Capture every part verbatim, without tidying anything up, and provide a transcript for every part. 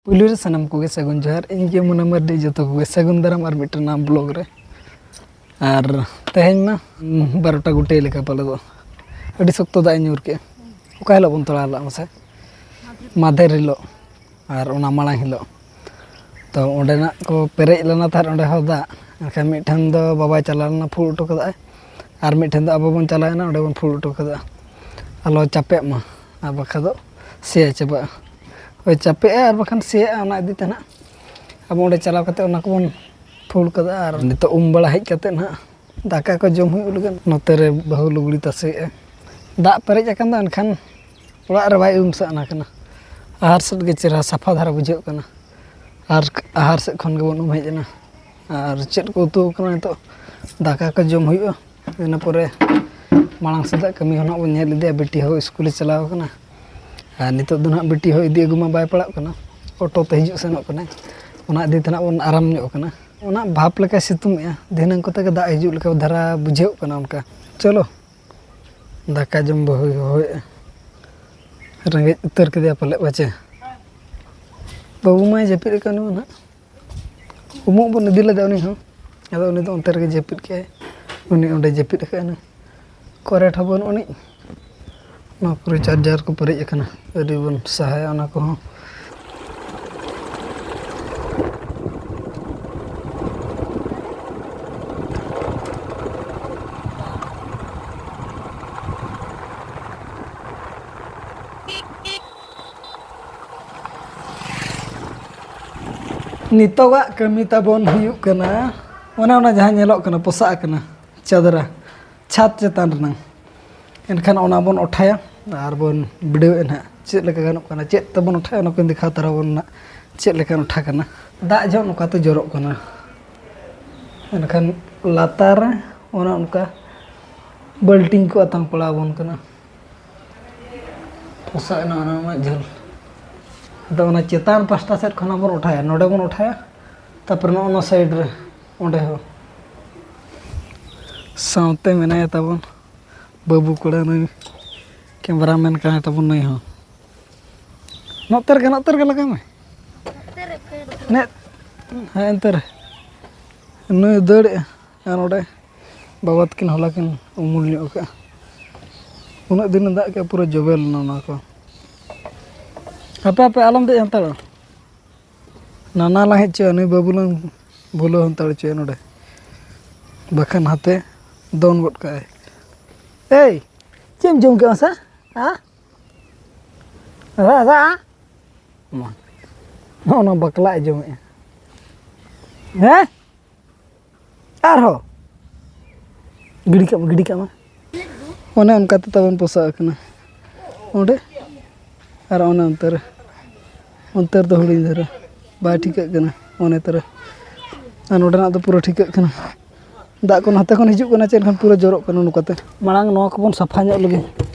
ᱯᱩᱭᱞᱩ ᱨᱮ ᱥᱟᱱᱟᱢ ᱠᱚᱜᱮ ᱥᱟᱹᱜᱩᱱ ᱡᱚᱦᱟᱨ᱾ ᱤᱧ ᱜᱮ ᱢᱩᱱᱟ ᱢᱟᱨᱰᱤ, ᱡᱚᱛᱚ ᱠᱚᱜᱮ ᱥᱟᱹᱜᱩᱱ ᱫᱟᱨᱟᱢ ᱟᱨ ᱢᱤᱫᱴᱟᱝ ᱱᱟᱣᱟ ᱵᱞᱚᱜ ᱨᱮ᱾ ᱟᱨ ᱛᱮᱦᱮᱧ ᱢᱟ, ᱩᱢ, ᱵᱟᱨᱚᱴᱟ ᱜᱚᱴᱮ ᱞᱮᱠᱟ ᱯᱟᱞᱮ ᱫᱚ᱾ ᱟᱹᱰᱤ ᱥᱚᱠᱛᱚ ᱫᱟᱜ ᱮ ᱧᱩᱨ ᱠᱮᱜᱼᱟ᱾ ᱚᱠᱟ ᱦᱤᱞᱳᱜ ᱵᱚᱱ ᱛᱚᱲᱟᱣ ᱞᱮᱫᱟ ᱢᱟᱥᱮ? ᱢᱟᱫᱷᱮᱨ ᱦᱤᱞᱳᱜ ᱟᱨ ᱚᱱᱟ ᱢᱟᱲᱟᱝ ᱦᱤᱞᱳᱜ᱾ ᱛᱚ ᱚᱸᱰᱮᱱᱟᱜ ᱠᱚ ᱯᱮᱨᱮᱡ ᱞᱮᱱᱟ ᱛᱟᱦᱮᱸᱫ ᱚᱸᱰᱮ ᱦᱚᱸ ᱫᱟᱜ᱾ ᱮᱱᱠᱷᱟᱱ ᱢᱤᱫ ᱴᱷᱮᱱ ᱫᱚ ᱵᱟᱵᱟᱭ ᱪᱟᱞᱟᱣ ᱞᱮᱱᱟ, ᱯᱷᱩᱲ ᱦᱚᱴᱚ ᱠᱟᱫᱟᱭ᱾ ᱟᱨ ᱢᱤᱫ ᱴᱷᱮᱱ ᱫᱚ ᱟᱵᱚ ᱵᱚᱱ ᱪᱟᱞᱟᱣᱮᱱᱟ, ᱚᱸᱰᱮ ᱵᱚᱱ ᱯᱷᱩᱲ ᱦᱚᱴᱚ ᱠᱟᱫᱟ᱾ ᱟᱞᱚ ᱪᱟᱯᱮᱜ ᱢᱟ, ᱟᱨ ᱵᱟᱠᱷᱟᱡ ᱫᱚ ᱥᱮᱭᱟ ᱪᱟᱵᱟᱜᱼᱟ᱾ ᱦᱳᱭ, ᱪᱟᱯᱮᱜᱼᱟ ᱟᱨ ᱵᱟᱠᱷᱟᱱ ᱥᱮᱭᱟᱜᱼᱟ, ᱚᱱᱟ ᱤᱫᱤ ᱛᱮ ᱱᱟᱦᱟᱜ ᱟᱵᱚ ᱚᱸᱰᱮ ᱪᱟᱞᱟᱣ ᱠᱟᱛᱮ ᱚᱱᱟ ᱠᱚᱵᱚᱱ ᱯᱷᱩᱲ ᱠᱟᱫᱟ᱾ ᱟᱨ ᱱᱤᱛᱚᱜ ᱩᱢ ᱵᱟᱲᱟ ᱦᱮᱡ ᱠᱟᱛᱮ ᱱᱟᱦᱟᱜ ᱫᱟᱠᱟ ᱠᱚ ᱡᱚᱢ ᱦᱩᱭᱩᱜ ᱞᱟᱹᱜᱤᱫ᱾ ᱱᱚᱛᱮ ᱨᱮ ᱵᱟᱹᱦᱩ ᱞᱩᱜᱽᱲᱤ ᱛᱟᱥᱮᱭᱮᱜᱼᱟ᱾ ᱫᱟᱜ ᱯᱮᱨᱮᱡ ᱟᱠᱟᱱ ᱫᱚ, ᱮᱱᱠᱷᱟᱱ ᱚᱲᱟᱜ ᱨᱮ ᱵᱟᱭ ᱩᱢ ᱥᱟᱱᱟ ᱠᱟᱱᱟ᱾ ᱟᱦᱟᱨ ᱥᱮᱫ ᱜᱮ ᱪᱮᱦᱨᱟ ᱥᱟᱯᱷᱟ ᱫᱷᱟᱨᱟ ᱵᱩᱡᱷᱟᱹᱜ ᱠᱟᱱᱟ᱾ ᱟᱨ ᱟᱦᱟᱨ ᱥᱮᱫ ᱠᱷᱚᱱ ᱜᱮᱵᱚᱱ ᱩᱢ ᱦᱮᱡ ᱮᱱᱟ᱾ ᱟᱨ ᱪᱮᱫ ᱠᱚ ᱩᱛᱩ ᱟᱠᱟᱱᱟ ᱱᱤᱛᱚᱜ? ᱫᱟᱠᱟ ᱠᱚ ᱡᱚᱢ ᱦᱩᱭᱩᱜᱼᱟ᱾ ᱤᱱᱟᱹ ᱯᱚᱨᱮ ᱢᱟᱲᱟᱝ ᱥᱮᱫᱟᱜ ᱠᱟᱹᱢᱤ ᱦᱚᱸ ᱱᱟᱜ ᱵᱚᱱ ᱧᱮᱞ ᱤᱫᱤᱭᱟ᱾ ᱵᱤᱴᱤ ᱦᱚᱸ ᱥᱠᱩᱞᱮ ᱪᱟᱞᱟᱣ ᱟᱠᱟᱱᱟ᱾ ᱟᱨ ᱱᱤᱛᱚᱜ ᱫᱚ ᱱᱟᱜ ᱵᱤᱴᱤ ᱦᱚᱸ ᱤᱫᱤ ᱟᱹᱜᱩ ᱢᱟ ᱵᱟᱭ ᱯᱟᱲᱟᱜ ᱠᱟᱱᱟ, ᱚᱴᱳ ᱛᱮ ᱦᱤᱡᱩᱜ ᱥᱮᱱᱚᱜ ᱠᱟᱱᱟᱭ᱾ ᱚᱱᱟ ᱤᱫᱤ ᱛᱮ ᱱᱟᱜ ᱵᱚᱱ ᱟᱨᱟᱢ ᱧᱚᱜ ᱠᱟᱱᱟ᱾ ᱚᱱᱟ ᱵᱷᱟᱯ ᱞᱮᱠᱟᱭ ᱥᱤᱛᱩᱝ ᱮᱜᱼᱟ, ᱫᱷᱤᱱᱟᱹᱝ ᱠᱚᱛᱮ ᱜᱮ ᱫᱟᱜ ᱦᱤᱡᱩᱜ ᱞᱮᱠᱟ ᱫᱷᱟᱨᱟ ᱵᱩᱡᱷᱟᱹᱜ ᱠᱟᱱᱟ ᱚᱱᱠᱟ᱾ ᱪᱚᱞᱚ, ᱫᱟᱠᱟ ᱡᱚᱢ ᱵᱟᱹᱦᱩᱭ ᱦᱚᱦᱚᱭᱮᱜᱼᱟ᱾ ᱨᱮᱸᱜᱮᱡ ᱩᱛᱟᱹᱨ ᱠᱮᱫᱮᱭᱟ ᱯᱟᱞᱮᱫ ᱯᱟᱪᱮ᱾ ᱵᱟᱹᱵᱩ ᱢᱟᱭ ᱡᱟᱹᱯᱤᱫ ᱟᱠᱟᱫ ᱩᱱᱤ ᱢᱟ ᱱᱟᱦᱟᱜ᱾ ᱩᱢᱩᱜ ᱵᱚᱱ ᱤᱫᱤ ᱞᱮᱫᱟ ᱩᱱᱤ ᱦᱚᱸ, ᱟᱫᱚ ᱩᱱᱤ ᱫᱚ ᱚᱱᱛᱮ ᱨᱮᱜᱮ ᱡᱟᱹᱯᱤᱫ ᱠᱮᱜᱼᱟᱭ᱾ ᱩᱱᱤ ᱚᱸᱰᱮ ᱡᱟᱹᱯᱤᱫ ᱟᱠᱟᱫ ᱩᱱᱤ᱾ ᱠᱚᱨᱮᱱᱴ ᱦᱚᱸ ᱵᱟᱹᱱᱩᱜ ᱟᱹᱱᱤᱡ᱾ ᱱᱚᱣᱟ ᱠᱚᱨᱮ ᱪᱟᱨᱡᱟᱨ ᱠᱚ ᱯᱮᱨᱮᱡ ᱟᱠᱟᱱᱟ, ᱟᱹᱣᱨᱤ ᱵᱚᱱ ᱥᱟᱦᱟᱭᱟ ᱚᱱᱟ ᱠᱚᱦᱚᱸ᱾ ᱱᱤᱛᱚᱜᱟᱜ ᱠᱟᱹᱢᱤ ᱛᱟᱵᱚᱱ ᱦᱩᱭᱩᱜ ᱠᱟᱱᱟ, ᱚᱱᱮ ᱚᱱᱟ ᱡᱟᱦᱟᱸ ᱧᱮᱞᱚᱜ ᱠᱟᱱᱟ, ᱯᱚᱥᱟᱜ ᱟᱠᱟᱱᱟ ᱪᱟᱫᱽᱨᱟ, ᱪᱷᱟᱫᱽ ᱪᱮᱛᱟᱱ ᱨᱮᱱᱟᱝ᱾ ᱮᱱᱠᱷᱟᱱ ᱚᱱᱟ ᱵᱚᱱ ᱚᱴᱷᱟᱭᱟ ᱟᱨ ᱵᱚᱱ ᱵᱤᱰᱟᱹᱣᱮᱫᱼᱟ ᱱᱟᱦᱟᱜ, ᱪᱮᱫ ᱞᱮᱠᱟ ᱜᱟᱱᱚᱜ ᱠᱟᱱᱟ, ᱪᱮᱫ ᱛᱮᱵᱚᱱ ᱚᱴᱷᱟᱭᱟ, ᱚᱱᱟ ᱠᱚᱧ ᱫᱮᱠᱷᱟᱣ ᱛᱟᱨᱟ ᱵᱚᱱ ᱱᱟᱦᱟᱜ, ᱪᱮᱫ ᱞᱮᱠᱟᱱ ᱚᱴᱷᱟ ᱠᱟᱱᱟ᱾ ᱫᱟᱜ ᱡᱚᱦᱚᱜ ᱱᱚᱝᱠᱟ ᱛᱮ ᱡᱚᱨᱚᱜ ᱠᱟᱱᱟ, ᱮᱱᱠᱷᱟᱱ ᱞᱟᱛᱟᱨ ᱨᱮ ᱚᱱᱮ ᱚᱱᱠᱟ ᱵᱟᱹᱞᱴᱤᱱ ᱠᱚ ᱟᱛᱟᱝ ᱯᱟᱲᱟᱣ ᱟᱵᱚᱱ ᱠᱟᱱᱟ᱾ ᱯᱚᱥᱟᱜ ᱮᱱᱟ ᱚᱱᱟ ᱩᱱᱟᱹᱜ ᱡᱷᱟᱹᱞ᱾ ᱟᱫᱚ ᱚᱱᱟ ᱪᱮᱛᱟᱱ ᱯᱟᱥᱴᱟ ᱥᱮᱫ ᱠᱷᱚᱱᱟᱜ ᱵᱚᱱ ᱚᱴᱷᱟᱭᱟ, ᱱᱚᱰᱮ ᱵᱚᱱ ᱚᱴᱷᱟᱭᱟ, ᱛᱟᱨᱯᱚᱨᱮ ᱱᱚᱜᱼᱚ ᱱᱚᱣᱟ ᱥᱟᱭᱤᱰ ᱨᱮ, ᱚᱸᱰᱮ ᱦᱚᱸ᱾ ᱥᱟᱶᱛᱮ ᱢᱮᱱᱟᱭᱟ ᱛᱟᱵᱚᱱ ᱵᱟᱹᱵᱩ ᱠᱚᱲᱟ, ᱱᱩᱭ ᱠᱮᱢᱨᱟᱢᱮᱱ ᱠᱟᱱᱟᱭ ᱛᱟᱵᱚᱱ ᱱᱩᱭ ᱦᱚᱸ᱾ ᱱᱚᱛᱮ ᱨᱮᱜᱮ, ᱱᱚᱛᱮ ᱨᱮᱜᱮ ᱞᱟᱜᱟᱣ ᱢᱮ᱾ ᱱᱮ ᱦᱮᱸ, ᱮᱱᱛᱮ ᱨᱮ ᱱᱩᱭ ᱫᱟᱹᱲᱮᱜᱼᱟ᱾ ᱟᱨ ᱱᱚᱰᱮ ᱵᱟᱵᱟ ᱛᱟᱹᱠᱤᱱ ᱦᱚᱞᱟ ᱠᱤᱱ ᱩᱢᱩᱞ ᱧᱚᱜ ᱠᱟᱜᱼᱟ᱾ ᱩᱱᱟᱹᱜ ᱫᱤᱱ ᱫᱟᱜ ᱠᱮᱜᱼᱟ, ᱯᱩᱨᱟᱹ ᱡᱚᱵᱮ ᱞᱮᱱᱟ ᱚᱱᱟ ᱠᱚ᱾ ᱦᱟᱯᱮ, ᱦᱟᱯᱮ, ᱟᱞᱚᱢ ᱫᱮᱡ ᱦᱟᱛᱟᱲᱚᱜᱼᱟ᱾ ᱱᱟᱱᱟ ᱞᱟᱝ ᱦᱮᱡ ᱦᱚᱪᱚᱭᱟ, ᱱᱩᱭ ᱵᱟᱹᱵᱩ ᱞᱟᱝ ᱵᱷᱩᱞᱟᱹᱣ ᱦᱟᱛᱟᱲ ᱦᱚᱪᱚᱭᱟ ᱱᱚᱰᱮ, ᱵᱟᱠᱷᱟᱱ ᱦᱟᱛᱮ ᱫᱚᱱ ᱜᱚᱫ ᱠᱟᱜᱼᱟᱭ᱾ ᱮᱭ, ᱪᱮᱫ ᱮᱢ ᱡᱚᱢ ᱠᱮᱫᱟ ᱢᱟᱥᱮ? ᱦᱮᱸ? ᱨᱟ, ᱨᱟ? ᱢᱟ, ᱱᱚᱜᱼᱚ ᱱᱚᱣᱟ ᱵᱟᱠᱞᱟᱜ ᱮ ᱡᱚᱢᱮᱜᱼᱟ᱾ ᱦᱮᱸ? ᱟᱨᱦᱚᱸ ᱜᱤᱰᱤ ᱠᱟᱜ ᱢᱮ, ᱜᱤᱰᱤ ᱠᱟᱜ ᱢᱮ᱾ ᱚᱱᱮ ᱚᱱᱠᱟ ᱛᱮ ᱛᱟᱵᱚᱱ ᱯᱚᱥᱟᱜ ᱟᱠᱟᱱᱟ᱾ ᱚᱸᱰᱮ ᱟᱨ ᱚᱱᱮ ᱚᱱᱛᱮ ᱨᱮ, ᱚᱱᱛᱮ ᱨᱮᱫᱚ ᱦᱩᱰᱤᱧ ᱫᱷᱟᱨᱟ ᱵᱟᱭ ᱴᱷᱤᱠᱟᱹᱜ ᱠᱟᱱᱟ᱾ ᱚᱱᱮ ᱛᱚᱨᱟ, ᱟᱨ ᱱᱚᱰᱮᱱᱟᱜ ᱫᱚ ᱯᱩᱨᱟᱹ ᱴᱷᱤᱠᱟᱹᱜ ᱠᱟᱱᱟ᱾ ᱫᱟᱜ ᱠᱚ ᱱᱟᱛᱮ ᱠᱷᱚᱱ ᱦᱤᱡᱩᱜ ᱠᱟᱱᱟ, ᱪᱮᱫ ᱮᱱᱠᱷᱟᱱ ᱯᱩᱨᱟᱹ ᱡᱚᱨᱚᱜ ᱠᱟᱱᱟ ᱱᱚᱝᱠᱟᱛᱮ᱾ ᱢᱟᱲᱟᱝ ᱱᱚᱣᱟ ᱠᱚᱵᱚᱱ ᱥᱟᱯᱷᱟ ᱧᱚᱜ ᱞᱮᱜᱮ,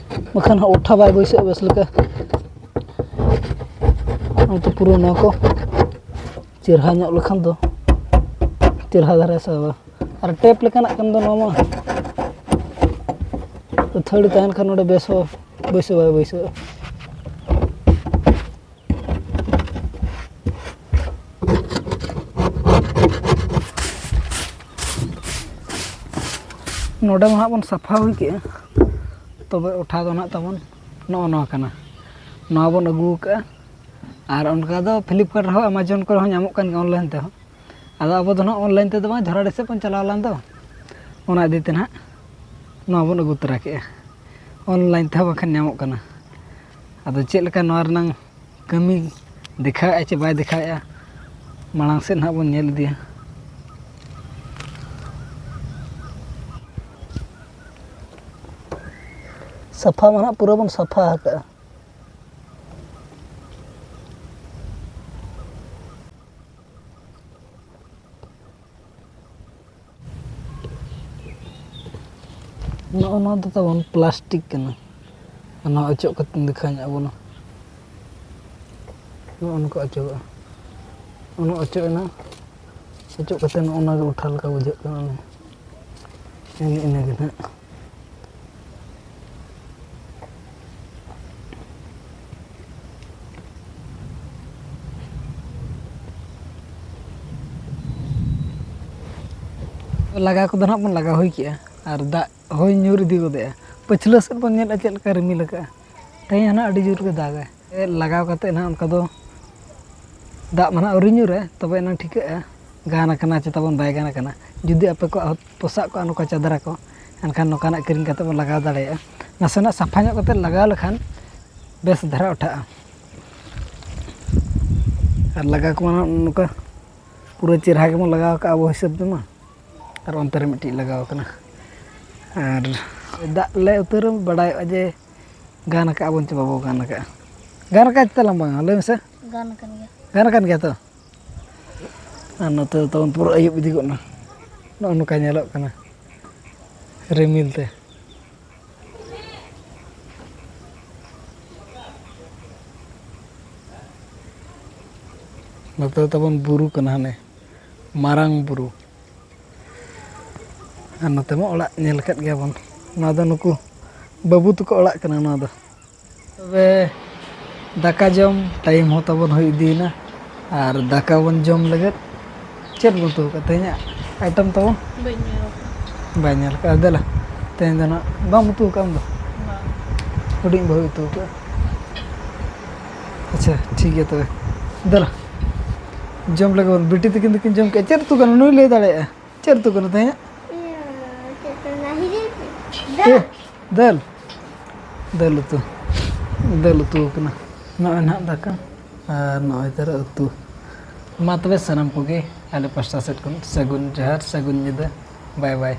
ᱵᱟᱠᱷᱟᱱ ᱚᱴᱷᱟ ᱵᱟᱭ ᱵᱟᱹᱭᱥᱟᱹᱜᱼᱟ ᱵᱮᱥ ᱞᱮᱠᱟ᱾ ᱱᱚᱛᱮ ᱯᱩᱨᱟᱹ ᱱᱚᱣᱟ ᱠᱚ ᱪᱮᱨᱦᱟ ᱧᱚᱜ ᱞᱮᱠᱷᱟᱱ ᱫᱚ ᱪᱮᱨᱦᱟ ᱫᱷᱟᱨᱟ ᱥᱟᱵᱟ᱾ ᱟᱨ ᱴᱮᱯ ᱞᱮᱠᱟᱱᱟᱜ ᱠᱟᱱ ᱫᱚ ᱱᱚᱣᱟ ᱢᱟ, ᱟᱹᱛᱷᱟᱹᱲᱤ ᱛᱟᱦᱮᱱ ᱠᱷᱟᱱ ᱱᱚᱰᱮ ᱵᱮᱥ ᱦᱚᱸ ᱵᱟᱹᱭᱥᱟᱹᱣ ᱵᱟᱭ ᱵᱟᱹᱭᱥᱟᱹᱜᱼᱟ᱾ ᱱᱚᱰᱮ ᱢᱟ ᱦᱟᱸᱜ ᱵᱚᱱ ᱥᱟᱯᱷᱟ ᱦᱩᱭ ᱠᱮᱜᱼᱟ, ᱛᱚᱵᱮ ᱚᱴᱷᱟ ᱫᱚ ᱱᱟᱦᱟᱜ ᱛᱟᱵᱚᱱ ᱱᱚᱜᱼᱚ ᱱᱚᱣᱟ ᱠᱟᱱᱟ᱾ ᱱᱚᱣᱟ ᱵᱚᱱ ᱟᱹᱜᱩ ᱟᱠᱟᱫᱼᱟ, ᱟᱨ ᱚᱱᱠᱟ ᱫᱚ Flipkart ᱨᱮᱦᱚᱸ, Amazon ᱠᱚᱨᱮ ᱦᱚᱸ ᱧᱟᱢᱚᱜ ᱠᱟᱱ ᱜᱮᱭᱟ online ᱛᱮᱦᱚᱸ᱾ ᱟᱫᱚ ᱟᱵᱚ ᱫᱚ ᱱᱟᱦᱟᱜ online ᱛᱮᱫᱚ ᱵᱟᱝ, ᱡᱷᱚᱨᱟᱰᱤ ᱥᱮᱫ ᱵᱚᱱ ᱪᱟᱞᱟᱣ ᱞᱮᱱ ᱫᱚ, ᱚᱱᱟ ᱤᱫᱤ ᱛᱮ ᱱᱟᱦᱟᱜ ᱱᱚᱣᱟ ᱵᱚᱱ ᱟᱹᱜᱩ ᱛᱚᱨᱟ ᱠᱮᱜᱼᱟ᱾ Online ᱛᱮᱦᱚᱸ ᱵᱟᱝᱠᱷᱟᱱ ᱧᱟᱢᱚᱜ ᱠᱟᱱᱟ᱾ ᱟᱫᱚ ᱪᱮᱫ ᱞᱮᱠᱟ ᱱᱚᱣᱟ ᱨᱮᱱᱟᱝ ᱠᱟᱹᱢᱤ ᱫᱮᱠᱷᱟᱣᱮᱫᱼᱟ ᱪᱮ ᱵᱟᱭ ᱫᱮᱠᱷᱟᱣᱮᱫᱼᱟ, ᱢᱟᱲᱟᱝ ᱥᱮᱫ ᱱᱟᱦᱟᱜ ᱵᱚᱱ ᱧᱮᱞ ᱤᱫᱤᱭᱟ᱾ ᱥᱟᱯᱷᱟ ᱢᱟ ᱱᱟᱦᱟᱜ ᱯᱩᱨᱟᱹ ᱵᱚᱱ ᱥᱟᱯᱷᱟ ᱟᱠᱟᱜᱼᱟ᱾ ᱱᱚᱜᱼᱚ ᱱᱚᱣᱟ ᱫᱚ ᱛᱟᱵᱚᱱ plastic ᱠᱟᱱᱟ᱾ ᱱᱚᱣᱟ ᱚᱪᱚᱜ ᱠᱟᱛᱮ ᱫᱮᱠᱷᱟᱣ ᱧᱚᱜ ᱟᱵᱚᱱᱟ᱾ ᱱᱚᱜᱼᱚ ᱱᱚᱝᱠᱟ ᱚᱪᱚᱜᱚᱜᱼᱟ᱾ ᱚᱱᱟ ᱚᱪᱚᱜ ᱮᱱᱟ᱾ ᱚᱪᱚᱜ ᱠᱟᱛᱮ ᱱᱚᱜᱼᱚ ᱱᱚᱣᱟ ᱜᱮ ᱩᱴᱷᱟᱹᱣ ᱞᱮᱠᱟ ᱵᱩᱡᱷᱟᱹᱜ ᱠᱟᱱᱟ᱾ ᱚᱱᱮ ᱤᱱᱟᱹ, ᱤᱱᱟᱹ ᱜᱮ ᱱᱟᱦᱟᱜ᱾ ᱞᱟᱜᱟᱣ ᱠᱚᱫᱚ ᱱᱟᱦᱟᱜ ᱵᱚᱱ ᱞᱟᱜᱟᱣ ᱦᱩᱭ ᱠᱮᱜᱼᱟ, ᱟᱨ ᱫᱟᱜ ᱦᱚᱸᱭ ᱧᱩᱨ ᱤᱫᱤ ᱜᱚᱫᱮᱜᱼᱟ᱾ ᱯᱟᱹᱪᱷᱞᱟᱹ ᱥᱮᱫ ᱵᱚᱱ ᱧᱮᱞᱮᱫᱼᱟ ᱪᱮᱫ ᱞᱮᱠᱟ ᱨᱤᱢᱤᱞ ᱟᱠᱟᱫᱼᱟ᱾ ᱛᱮᱦᱮᱧ ᱦᱚᱸ ᱱᱟᱦᱟᱜ ᱟᱹᱰᱤ ᱡᱳᱨ ᱜᱮ ᱫᱟᱜᱟᱭ᱾ ᱞᱟᱜᱟᱣ ᱠᱟᱛᱮᱫ ᱱᱟᱦᱟᱜ ᱚᱱᱠᱟ ᱫᱚ ᱫᱟᱜ ᱢᱟ ᱱᱟᱦᱟᱜ ᱟᱹᱣᱨᱤ ᱧᱩᱨᱟ, ᱛᱚᱵᱮ ᱮᱱᱟᱝ ᱴᱷᱤᱠᱟᱹᱜᱼᱟ ᱜᱟᱱ ᱟᱠᱟᱱᱟ ᱪᱮ ᱛᱟᱵᱚᱱ ᱵᱟᱭ ᱜᱟᱱ ᱟᱠᱟᱱᱟ᱾ ᱡᱩᱫᱤ ᱟᱯᱮ ᱠᱚᱣᱟᱜ ᱯᱚᱥᱟᱜ ᱠᱚᱜᱼᱟ ᱱᱚᱝᱠᱟ ᱪᱟᱫᱽᱨᱟ ᱠᱚ, ᱮᱱᱠᱷᱟᱱ ᱱᱚᱝᱠᱟᱱᱟᱜ ᱠᱤᱨᱤᱧ ᱠᱟᱛᱮᱫ ᱵᱚᱱ ᱞᱟᱜᱟᱣ ᱫᱟᱲᱮᱭᱟᱜᱼᱟ᱾ ᱱᱟᱥᱮᱱᱟᱜ ᱥᱟᱯᱷᱟ ᱧᱚᱜ ᱠᱟᱛᱮᱫ ᱞᱟᱜᱟᱣ ᱞᱮᱠᱷᱟᱱ ᱵᱮᱥ ᱫᱷᱟᱨᱟ ᱚᱴᱷᱟᱜᱼᱟ᱾ ᱟᱨ ᱞᱟᱜᱟ ᱠᱚᱢᱟ ᱱᱚᱜᱼᱚ ᱱᱚᱝᱠᱟ ᱯᱩᱨᱟᱹ ᱪᱮᱨᱦᱟ ᱜᱮᱵᱚᱱ ᱞᱟᱜᱟᱣ ᱠᱟᱜᱼᱟ ᱟᱵᱚ ᱦᱤᱥᱟᱹᱵ ᱛᱮᱢᱟ᱾ ᱟᱨ ᱚᱱᱛᱮ ᱨᱮ ᱢᱤᱫᱴᱤᱡ ᱞᱟᱜᱟᱣ ᱠᱟᱱᱟ᱾ ᱟᱨ ᱫᱟᱜ ᱞᱮ ᱩᱛᱟᱹᱨ ᱵᱟᱰᱟᱭᱚᱜᱼᱟ ᱡᱮ ᱜᱟᱱ ᱟᱠᱟᱜᱼᱟ ᱵᱚᱱ ᱪᱮ ᱵᱟᱵᱚ ᱜᱟᱱ ᱟᱠᱟᱜᱼᱟ᱾ ᱜᱟᱱ ᱟᱠᱟᱫ ᱛᱟᱞᱟᱝ ᱵᱟᱝᱟ, ᱞᱟᱹᱭ ᱢᱮᱥᱮ᱾ ᱜᱟᱱ ᱟᱠᱟᱱ ᱜᱮᱭᱟ᱾ ᱜᱟᱱ ᱟᱠᱟᱱ ᱜᱮᱭᱟ ᱛᱚ? ᱟᱨ ᱱᱚᱛᱮ ᱫᱚ ᱛᱟᱵᱚᱱ ᱯᱩᱨᱟᱹ ᱟᱹᱭᱩᱵ ᱤᱫᱤ ᱜᱚᱫ ᱱᱟ᱾ ᱱᱚᱜᱼᱚ ᱱᱚᱝᱠᱟ ᱧᱮᱞᱚᱜ ᱠᱟᱱᱟ ᱨᱤᱢᱤᱞ ᱛᱮ᱾ ᱱᱚᱛᱮ ᱫᱚ ᱛᱟᱵᱚᱱ ᱵᱩᱨᱩ ᱠᱟᱱᱟ, ᱦᱟᱱᱮ ᱢᱟᱨᱟᱝ ᱵᱩᱨᱩ᱾ ᱟᱨ ᱱᱚᱛᱮ ᱢᱟ ᱚᱲᱟᱜ ᱧᱮᱞ ᱟᱠᱟᱫ ᱜᱮᱭᱟ ᱵᱚᱱ᱾ ᱱᱚᱣᱟ ᱫᱚ ᱱᱩᱠᱩ ᱵᱟᱹᱵᱩ ᱛᱟᱠᱚ ᱚᱲᱟᱜ ᱠᱟᱱᱟ ᱱᱚᱣᱟ ᱫᱚ᱾ ᱛᱚᱵᱮ ᱫᱟᱠᱟ ᱡᱚᱢ ᱴᱟᱭᱤᱢ ᱦᱚᱸ ᱛᱟᱵᱚᱱ ᱦᱩᱭ ᱤᱫᱤᱭᱮᱱᱟ᱾ ᱟᱨ ᱫᱟᱠᱟ ᱵᱚᱱ ᱡᱚᱢ ᱞᱟᱹᱜᱤᱫ ᱪᱮᱫ ᱵᱚᱱ ᱩᱛᱩ ᱟᱠᱟᱫ ᱛᱮᱦᱮᱧᱟᱜ ᱟᱭᱴᱮᱢ ᱛᱟᱵᱚᱱ? ᱵᱟᱹᱧ ᱧᱮᱞ ᱟᱠᱟᱫᱟ᱾ ᱵᱟᱭ ᱧᱮᱞ ᱟᱠᱟᱫᱟ᱾ ᱫᱮᱞᱟ, ᱛᱮᱦᱮᱧ ᱫᱚ ᱱᱟᱜ ᱵᱟᱢ ᱩᱛᱩ ᱟᱠᱟᱫ ᱟᱢ ᱫᱚ? ᱵᱟᱝ᱾ ᱦᱩᱰᱤᱧ ᱵᱟᱹᱦᱩᱭ ᱩᱛᱩ ᱟᱠᱟᱫᱼᱟ᱾ ᱟᱪᱪᱷᱟ, ᱴᱷᱤᱠ ᱜᱮᱭᱟ ᱛᱚᱵᱮ᱾ ᱫᱮᱞᱟ, ᱡᱚᱢ ᱞᱟᱹᱜᱤᱫ ᱵᱚᱱ᱾ ᱵᱤᱴᱤ ᱛᱟᱹᱠᱤᱱ ᱫᱚᱠᱤᱱ ᱡᱚᱢ ᱠᱮᱫᱼᱟ᱾ ᱪᱮᱫ ᱩᱛᱩ ᱠᱟᱱᱟ? ᱱᱩᱭ ᱞᱟᱹᱭ ᱫᱟᱲᱮᱭᱟᱜᱼᱟ᱾ ᱪᱮᱫ ᱩᱛᱩ ᱠᱟᱱᱟ ᱛᱮᱦᱮᱧᱟᱜ? ᱤᱭᱟᱹ, ᱪᱮᱫ ᱠᱚ ᱢᱮᱱᱟ? ᱦᱤᱡᱩᱜ ᱯᱮ᱾ ᱮ, ᱫᱟᱹᱞ᱾ ᱫᱟᱹᱞ᱾ ᱫᱟᱹᱞ ᱩᱛᱩ᱾ ᱫᱟᱹᱞ ᱩᱛᱩ ᱠᱟᱱᱟ᱾ ᱱᱚᱜᱼᱚᱭ ᱱᱟᱦᱟᱜ ᱫᱟᱠᱟ ᱟᱨ ᱱᱚᱜᱼᱚᱭ ᱛᱟᱨᱟ ᱩᱛᱩ᱾ ᱢᱟ ᱛᱚᱵᱮ ᱥᱟᱱᱟᱢ ᱠᱚᱜᱮ ᱟᱞᱮ ᱯᱟᱥᱴᱟ ᱥᱮᱫ ᱠᱷᱚᱱ ᱥᱟᱹᱜᱩᱱ ᱡᱚᱦᱟᱨ, ᱥᱟᱹᱜᱩᱱ ᱧᱤᱫᱟᱹ᱾ ᱵᱟᱭ ᱵᱟᱭ᱾